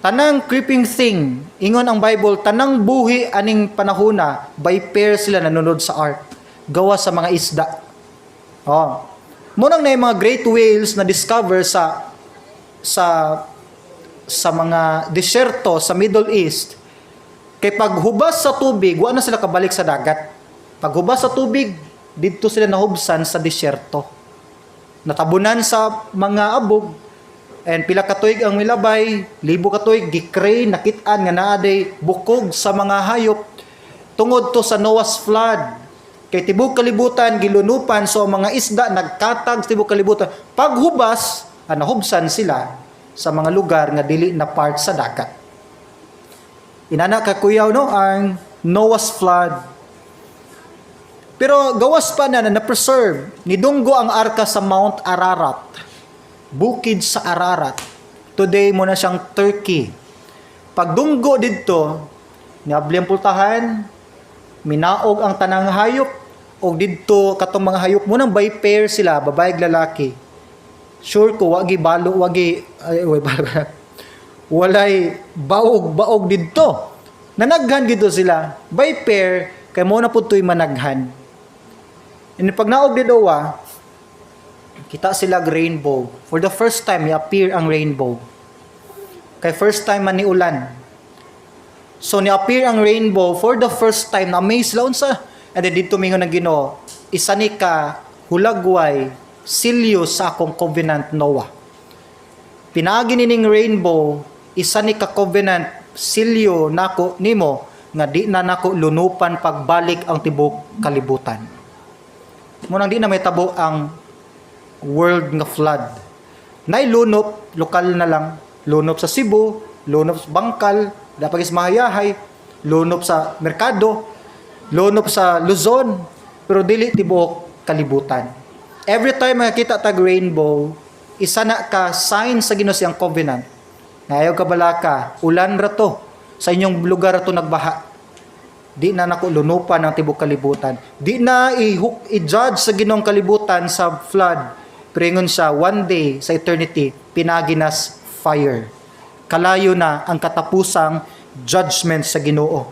Tanang creeping thing, ingon ang Bible, tanang buhi aning panahona, by pair sila nanunod sa ark. Gawa sa mga isda. Oh. Mao nang na mga great whales na discover sa mga disyerto sa Middle East, kay paghubas sa tubig, wa na sila kabalik sa dagat. Paghubas sa tubig, didto sila nahubsan sa disyerto. Natabunan sa mga abog, and pila ka tuig ang milabay, libo ka tuig, gi-crane, nakit-an nga naa day bukog sa mga hayop tungod to sa Noah's flood. Kay tibok kalibutan gilunupan, so ang mga isda nagkatag sa tibok kalibutan. Paghubas, nahubsan sila sa mga lugar nga dili na part sa dagat. Inana ka kuyaw, no, ang Noah's flood. Pero gawas pa na na na-preserve, nidunggo ang arka sa Mount Ararat. Bukid sa Ararat. Today mao na siyang Turkey. Pagdunggo didto, niabli ang pultahan, minaog ang tanang hayop, og didto katong mga hayop mao nang by pair sila, babae ug lalaki. Sure ko wagi balo, wagi ay way balo, walay baog baog didto. Nanaghan gito sila by pair kay mao na pud to'y managhan. And pag naog didto, kita sila rainbow. For the first time, ni-appear ang rainbow. Kay first time man ni ulan. So ni-appear ang rainbow for the first time, na amaze sila unsa. And then didto mingon ng Ginoo, "Isa ni ka hulagway, silyo sa akong covenant, Noah." Pinaagi nining rainbow, isa ni ka covenant, silyo nako nimo nga di na nako lunupan pagbalik ang tibok kalibutan. Mao nang di na mahitabo ang world nga flood. Nay lunop, lokal na lang. Lunop sa Cebu, lunop sa Bangkal, dapat is mahayahay, lunop sa merkado, lunop sa Luzon, pero dili tibuok kalibutan. Every time makakita tag rainbow, isa na ka sign sa Ginoo siyang covenant. Ayaw ka balaka, ulan ra to. Sa inyong lugar ra to nagbaha. Di na nako lunupan ang tibok kalibutan. Di na i-judge sa Ginoong kalibutan sa flood. Pero ingon siya, one day sa eternity, pinaagi nas fire. Kalayo na ang katapusang judgment sa Ginoo.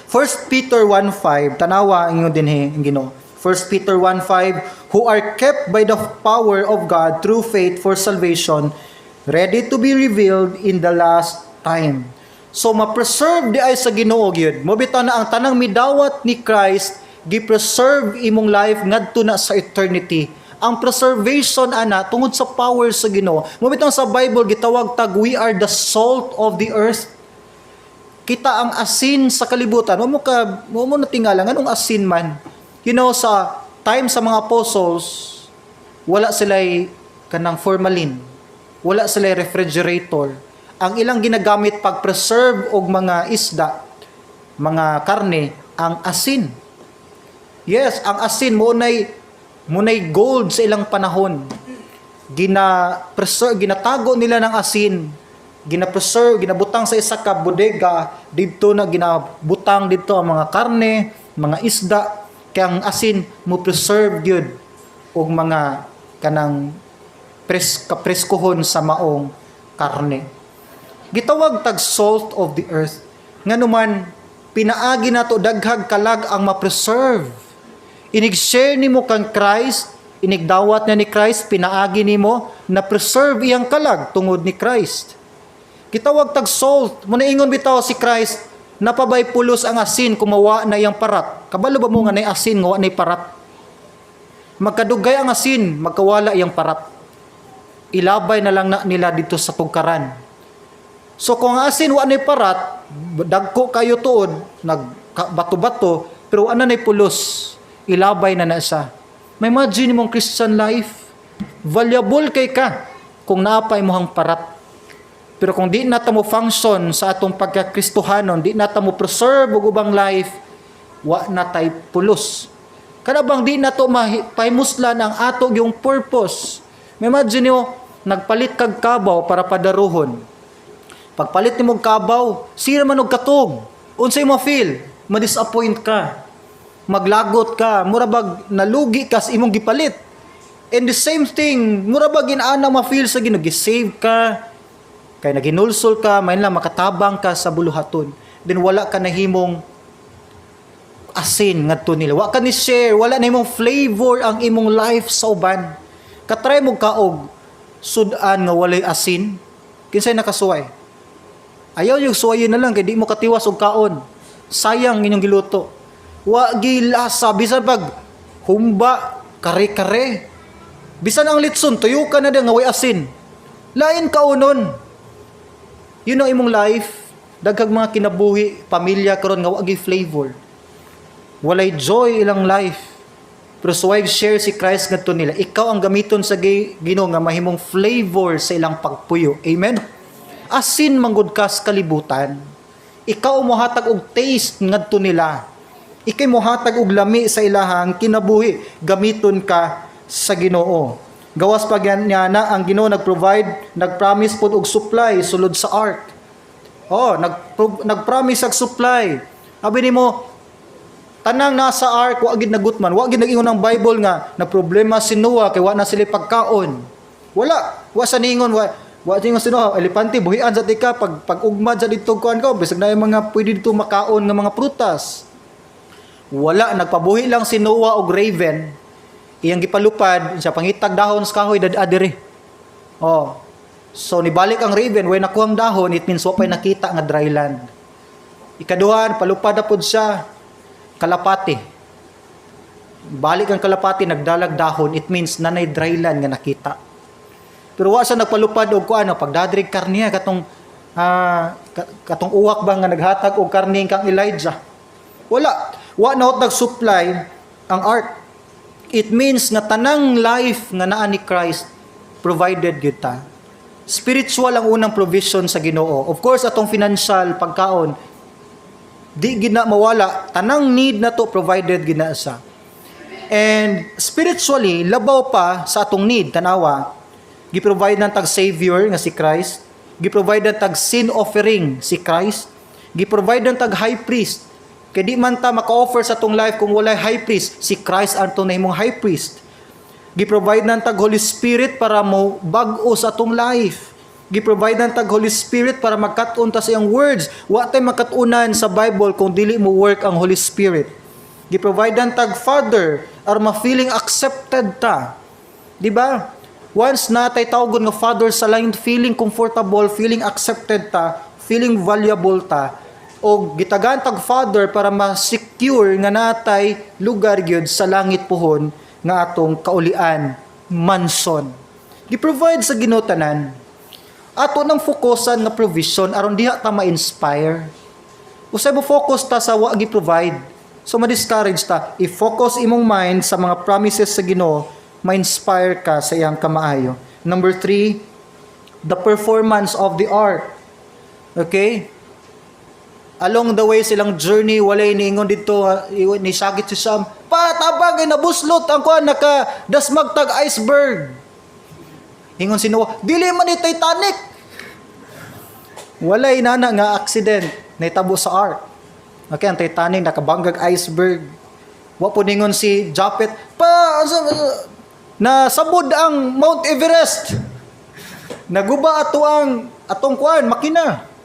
1 Peter 1:5, tanawa ang ingon dinhi ang Ginoo. 1 Peter 1:5, "Who are kept by the power of God through faith for salvation, ready to be revealed in the last time." So ma-preserve di ay sa Ginoo gyud. Mao bitaw na ang tanang midawat ni Christ, gi-preserve imong life ngadto na sa eternity. Ang preservation ana tungod sa power sa Ginoo. Mao bitaw sa Bible gitawag tag we are the salt of the earth. Kita ang asin sa kalibutan. Wa mo natingala nganong asin man. Sa time sa mga apostles, wala sila'y kanang formalin. Wala sila'y refrigerator. Ang ilang ginagamit pag-preserve og mga isda, mga karne, ang asin. Yes, ang asin mao nay gold sa ilang panahon. Gina preserve, ginatago nila ng asin. Gina-preserve, ginabutang sa isa ka bodega, didto na ginabutang didto ang mga karne, mga isda, kay ang asin mo preserve gyud og mga kanang kapreskuhon sa maong karne. Gitawag tag salt of the earth. Nganuman pinaagi nato daghag kalag ang ma-preserve. Inig-share nimo kang Christ, inigdawat na ni Christ, pinaagi nimo na preserve iyang kalag tungod ni Christ. Gitawag tag salt. Mao na ingon bitaw si Christ, "Naa pa bay pulos ang asin kung mawa na iyang parat?" Kabalo ba mo nga nay asin nga wa nay parat? Magkadugay ang asin, magkawala iyang parat. Ilabay na lang na nila didto sa tugkaran. So kung ang asin wa nay parat, dagko kayo tuod, nag bato-bato, pero ana nay pulos, ilabay na na siya. May imagine mong Christian life, valuable kay ka kung naa pa imong parat. Pero kung di na ta mo function sa atong pagka-Kristohanon, di na ta mo preserve og ubang life, wa na tay pulos. Kada bang di na to pahimuslan ang ato yung purpose. May imagine nyo, nagpalit kag kabaw para padaruhon. Pagpalit nimo og kabaw, sira man og katog. Unsay mo feel? Ma-disappoint ka. Maglagot ka, mura bag nalugi ka sa imong gipalit. And the same thing, mura bag inana ma-feel sa Ginoo, gi-save ka, kay naginulsol ka, main lang makatabang ka sa buluhaton. Then wala ka nahimong asin ngadto nila. Wa ka ni share, wala na imong flavor ang imong life sa uban. Katry mo kaog sudan nga walay asin, kinsay nakasuway? Ayaw yung suwayin na lang kay di mo katiwas og kaon. Sayang inyong giluto. Wa gilasa bisan pag humba, kare-kare. Bisan ang litson tuyo ka na nga way asin. Lain kaunon. Yun ang imong life. Daghang mga kinabuhi, pamilya karon nga wa gi flavor. Walay joy ilang life. Pero suway share si Christ ngadto nila. Ikaw ang gamiton sa Ginoo nga mahimong flavor sa ilang pagpuyo. Amen. Asin manggod ka sa kalibutan. Ikaw mohatag og taste ngadto nila. Ikay mohatag og lami sa ilahang kinabuhi. Gamiton ka sa Ginoo. Gawas pa yan niya na ang Ginoo nag-provide, nag-promise pod og supply sulod sa ark. Oh, nag-promise og supply. Abi nimo, tanang nasa ark wa gid nagutman, wa gid nag-ingon ang Bible nga na problema si Noah kay wa na sila pagkaon. Wala, wa sa ningon, wa wa ningon si Noah, "Elepante, buhian sa tika pag pag-ugmad sa dito kuan ko, bisag na yung mga pwede dito makaon nga mga prutas." Wala, nagpabuhi lang si Noah og raven. Iyang gipalupad siya pangitag dahon sa kahoy dad diri. Oh. So nibalik ang raven, way nakuhang dahon, it means wa pay nakita nga dry land. Ikaduhan, palupad na pud siya kalapati. Balik ang kalapati, nagdalag dahon, it means nanay dry land nga nakita. Pero wa siya nagpalupad og kuan, pagdadrig karniya katong uwak ba nga naghatag og karne kang Elijah. Wala. Wa na nag-supply ang ark. It means nga tanang life nga naa ni Christ, provided gyud ta. Spiritual ang unang provision sa Ginoo. Of course, atong financial pagkaon di gid na mawala, tanang need na to provided gid na sa. And spiritually, labaw pa sa atong need, tanawa, gi-provide ng tag Savior nga si Christ, gi-provide ng tag sin offering si Christ, gi-provide ng tag high priest. Kay di man ta maka-offer sa atong life kung walay high priest, si Christ ang atong nahimong high priest. Gi-provide ng tag Holy Spirit para mo bag-o sa atong life. Gi-provide ng tag Holy Spirit para magkat-on ta sa iyang words. Wa tay makat-unan sa Bible kung dili mo work ang Holy Spirit. Gi-provide ng tag Father aron ma-feeling accepted ta. Di ba? Once na tay tawgon nga Father sa langit, feeling comfortable, feeling accepted ta, feeling valuable ta, o gitagan tag Father para ma-secure nga natay lugar gyud sa langit puhon nga atong kaulian, mansion. Gi-provide sa Ginoo tanan. Ato nang fokusan nga provision aron diha ta ma-inspire. Usay mo focus ta sa wa gi-provide. So ma-discourage ta. I-focus imong mind sa mga promises sa Ginoo, ma-inspire ka sa iyang kamaayo. Number 3, the performance of the ark. Okay? Along the way silang journey, walay niingon dito, ni sakit si Sam, "Patabang ay nabuslot ang kuan, naka dasmag tag iceberg." Ingon si Noah, "Dili man ni Titanic." Walay nana nga accident nahitabo sa ark. Okay, ang Titanic nakabanggag iceberg. Wa po ningon si Japet, "Pa na sabod ang Mount Everest. Naguba ato ang atong kuan makina."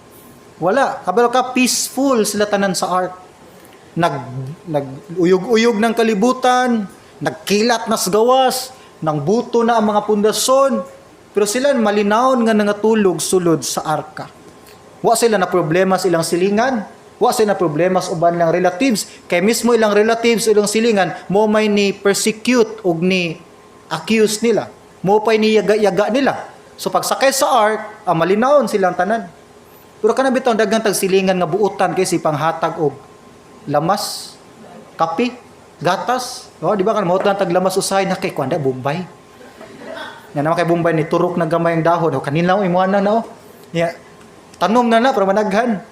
Wala, kabalo ka, peaceful sila tanan sa ark. Nag nag uyog-uyog ng kalibutan, nagkilat na sa gawas, nang buto na ang mga pundasyon, pero sila malinawon nga nangatulog sulod sa arka. Wa sila na problema sa ilang silingan, wa sila na problema sa uban lang relatives, kay mismo ilang relatives, ilang silingan, mo may ni persecute og ni accuse nila. Mo pay ni yaga-yaga nila. So pagsakay sa ark, ang malinawon silang tanan. Pero kanang bitaw daghang tag silingan nga buutan kay si panghatag og lamas, kape, gatas. Oh, di ba kan mo tag lamas usahay na kay kuan da Bombay. Nga naman kay Bombay ni turok na gamay ang dahon. O kanila imo na na oh. Ya, tanom na na para managhan.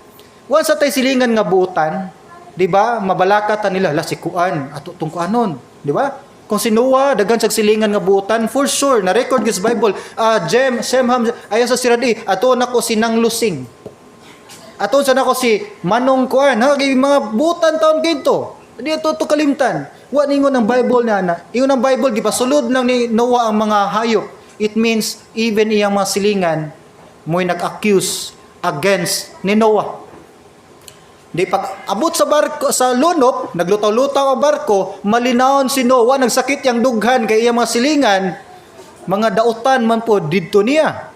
Once sa tay silingan nga buutan, di ba? Mabalaka ta nila la si kuan, ato tong kuanon, di ba? Kung si Noah daghan sa silingan nga buutan, for sure na record sa Bible, Jem, Sem, Ham, ayaw sa siradi, ato nako si Nang Lusing. Ato sa nako si Manong kuan, ha, kay mga buutan taon kito. Di ato to kalimtan. Wa ningon ang Bible na ana. Ingon ang Bible, gipasulod lang ni Noah ang mga hayop. It means even iyang mga silingan mo'y nag-accuse against ni Noah. Di pag abot sa barko sa lunop, naglutaw-lutaw ang barko, malinawon si Noah, nagsakit yang dughan kay iyang mga silingan, mga dautan man po didto niya.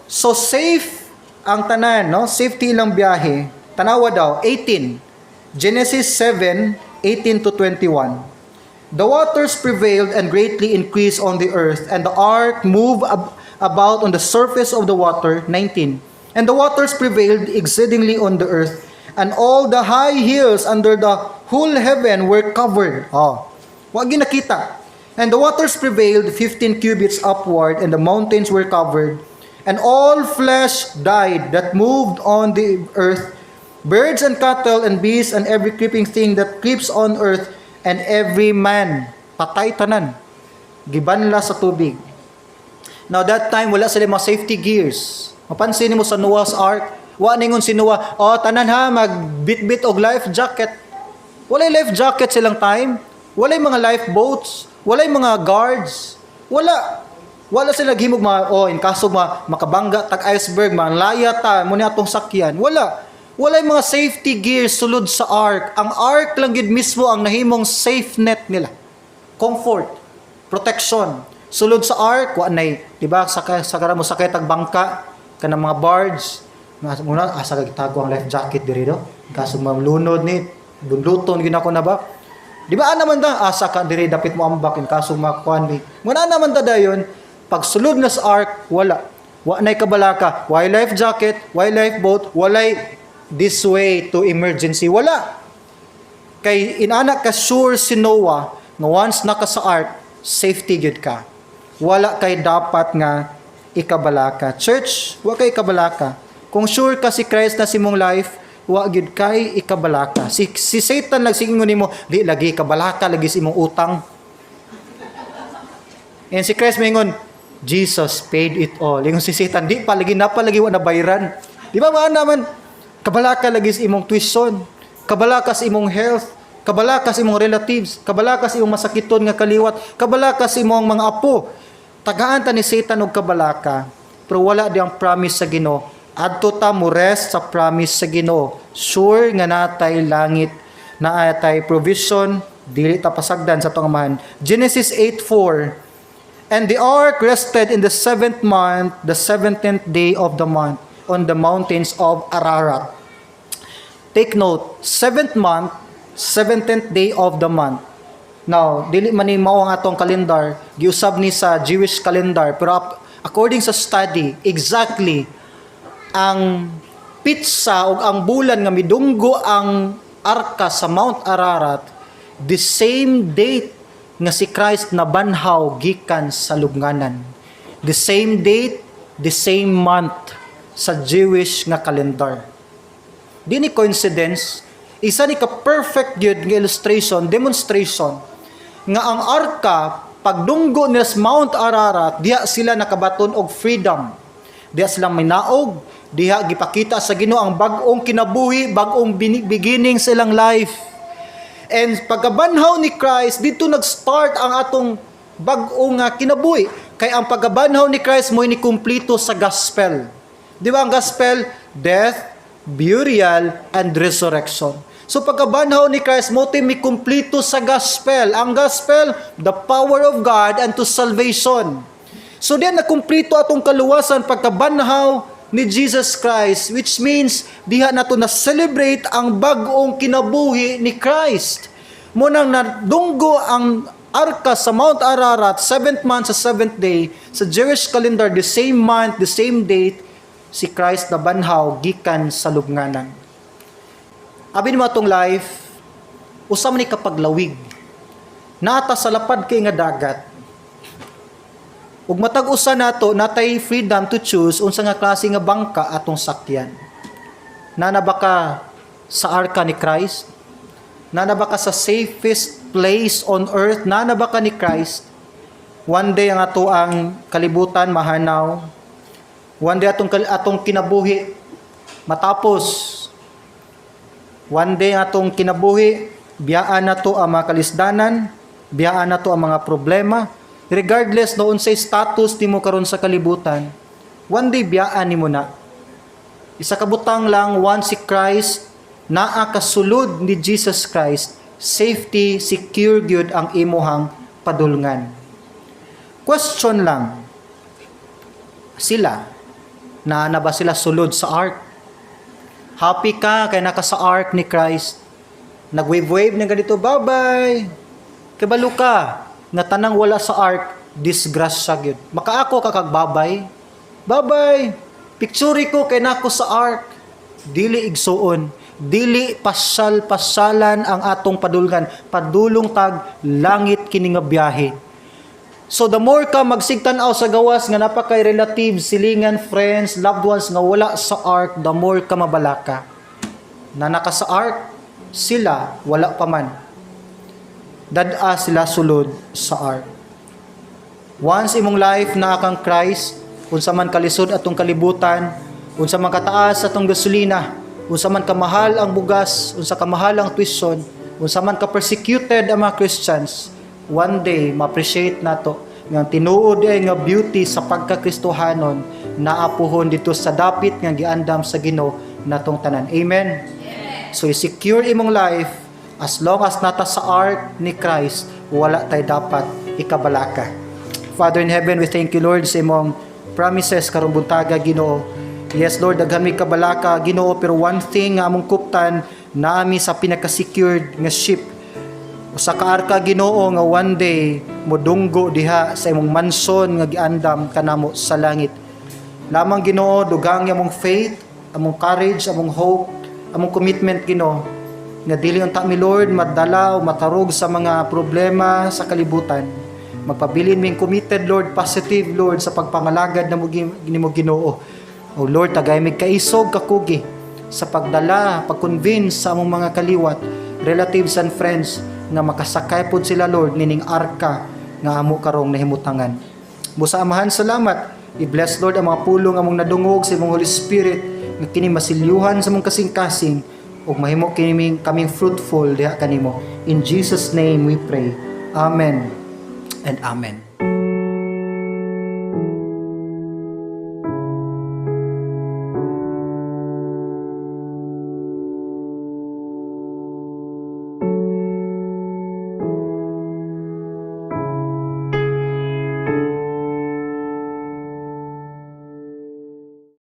So safe ang tanan, no? Safety ilang biyahe. Tanawa daw, 18. Genesis 7, 18 to 21. The waters prevailed and greatly increased on the earth, and the ark moved about on the surface of the water. 19. And the waters prevailed exceedingly on the earth, and all the high hills under the whole heaven were covered. Oh. Wa nakita. And the waters prevailed 15 cubits upward, and the mountains were covered. And all flesh died that moved on the earth, birds and cattle and beasts and every creeping thing that creeps on earth, and every man. Patay tanan. Gibanla sa tubig. Now that time, wala sila mga safety gears. Mapansin mo sa Noah's Ark, wa ningon si Noah, "Oh, tanan ha, magbitbit og life jacket." Walay life jacket silang time. Walay mga lifeboats, walay mga guards. Wala. Wala sila naghimog mga, oh, in kaso ma, makabangga tag iceberg, malaya ta mo ni atong sakyan. Wala. Walay mga safety gears sulod sa ark. Ang ark lang gid mismo ang nahimong safe net nila. Comfort, protection. Sulod sa ark, wa nay, di ba, sa mo sakay tag bangka kanang mga barge. Muna asa ka gitago ang life jacket diri do? Kaso malunod ni, bunluton gid ako na ba? Di ba ana man ta asa ka diri dapit mo ambak in kaso makuan ni. Muna naman ta dayon, pag sulod na sa ark, wala. Wa nay kabalaka, why life jacket, why lifeboat, walay this way to emergency, wala. Kay inana ka sure si Noah nga once naka sa ark, safety gyud ka. Wala kay dapat nga ikabalaka. Church, wa kay ikabalaka. Kung sure ka si Christ na si mong life, wa gyud kay ikabalaka. Si Satan nagsiingon nimo, "Di lagi kabalaka lagi sa imong utang." And si Christ maingon, "Jesus paid it all." Ingon si Satan, "Di pa lagi, napa lagi, wa na bayran." Di ba maan naman, kabalaka lagi sa imong tuition, kabalaka sa imong health, kabalaka sa imong relatives, kabalaka sa imong masakiton nga kaliwat, kabalaka sa imong mga apo. Tagaan ta ni Satan og kabalaka, pero wala di ang promise sa Ginoo. Adto ta mo rest sa promise sa Ginoo. Sure nga natay langit, naatay provision, dili ta pasagdan sa atong Amahan. Genesis 8:4. And the ark rested in the seventh month, the 17th day of the month, on the mountains of Ararat. Take note, seventh month, 17th day of the month. Now, dili man ni mao ang atong calendar, giusab ni sa Jewish calendar, pero according sa study, exactly ang petsa o ang bulan nga midunggo ang arka sa Mount Ararat, the same date nga si Christ nabanhaw gikan sa lubnganan. The same date, the same month sa Jewish nga calendar. Di ni coincidence, isa ni ka perfect gyud nga illustration, demonstration nga ang arka pagdunggo nila sa Mount Ararat, diha sila nakabaton og freedom. Diha sila minaog, diha gipakita sa Ginoo ang bag-ong kinabuhi, bag-ong beginning sa ilang life. And pagkabanhaw ni Christ, dito nag-start ang atong bag-ong nga kinabuhi. Kay ang pagkabanhaw ni Christ mo ni kumpleto sa gospel. Di ba ang gospel? Death, burial, and resurrection. So pagkabanhaw ni Christ mo mi kumpleto sa gospel. Ang gospel, the power of God unto salvation. So diyan nakumpleto atong kaluwasan pagkabanhaw ni Jesus Christ, which means diha nato na celebrate ang bag-ong kinabuhi ni Christ. Munang nadunggo ang arka sa Mount Ararat, seventh month sa seventh day, sa Jewish calendar, the same month, the same date, si Christ nabanhaw gikan sa lubnganan. Abi nimo atong life, usa man ni kapaglawig. Nata sa lapad kay nga dagat. Ug matag usa nato natay freedom to choose unsa nga klase nga bangka atong sakyan. Nana ba ka sa arka ni Christ? Nana ba ka sa safest place on earth? Nana ba ka ni Christ? One day ang ato ang kalibutan mahanaw. One day atong kinabuhi matapos. One day ang atong kinabuhi Biyaan nato ang mga kalisdanan, biyaan nato ang mga problema, regardless no unsay status nimo karon sa kalibutan. One day biyaan nimo na. Isa ka butang lang, once si Christ naa kasulod ni Jesus Christ, safety, secure gyud ang imuhang padulngan. Question lang, sila, naa na ba sila sulod sa ark? Happy ka kay naka sa ark ni Christ. Nag-wave-wave ng ganito, "Bye-bye." Kabalo ka nga tanang wala sa ark, disgrasya gyud. Makaako ka kag babay. "Bye-bye. Picture ko kay nako sa ark." Dili, igsuon. Dili pasyal-pasyalan ang atong padulngan. Padulong tag langit kini nga biyahe. So the more ka magsigtan-aw sa gawas nga napakay relatives, silingan, friends, loved ones nga wala sa ark, the more ka mabalaka. Na naka sa ark, sila wala pa man. Dad-a sila sulod sa ark. Once imong life naa kang Christ, unsa man kalisod atong kalibutan, unsa man kataas atong gasolina, unsa man kamahal ang bugas, unsa kamahal ang tuition, unsa man ka persecuted ang mga Christians, one day ma-appreciate nato nga tinuod ay nga beauty sa pagka-Kristohanon naa puhon dito sa dapit nga giandam sa Ginoo natong tanan. Amen. So i-secure imong life as long as naa ta sa ark ni Christ, wala tay dapat ikabalaka. Father in heaven, we thank you, Lord, sa imong promises karong buntaga, Ginoo. Yes, Lord, daghan mi kabalaka, Ginoo, pero one thing nga among kuptan, naa mi sa pinaka-secured nga ship. Usa ka arka, Ginoo, nga one day modunggo diha sa imong mansion nga giandam kanamo sa langit. Lamang, Ginoo, dugang among faith, among courage, among hope, among commitment, Ginoo, nga dili unta mi, Lord, madala o matarog sa mga problema sa kalibutan. Magpabilin ming committed, Lord, positive, Lord, sa pagpangalagad na mo nimo, Ginoo. O Lord, tagay mig kaisog, kakugi sa pagdala, pag-convince sa among mga kaliwat, relatives and friends nga makasakay pod sila, Lord, nining arka nga amo karong nahimutangan. Busa Amahan, salamat. I-bless, Lord, ang mga pulong among nadungog sa imong Holy Spirit nga kini masilyuhan sa among kasing-kasing ug mahimo kini kaming fruitful diha kanimo. In Jesus' name we pray. Amen and amen.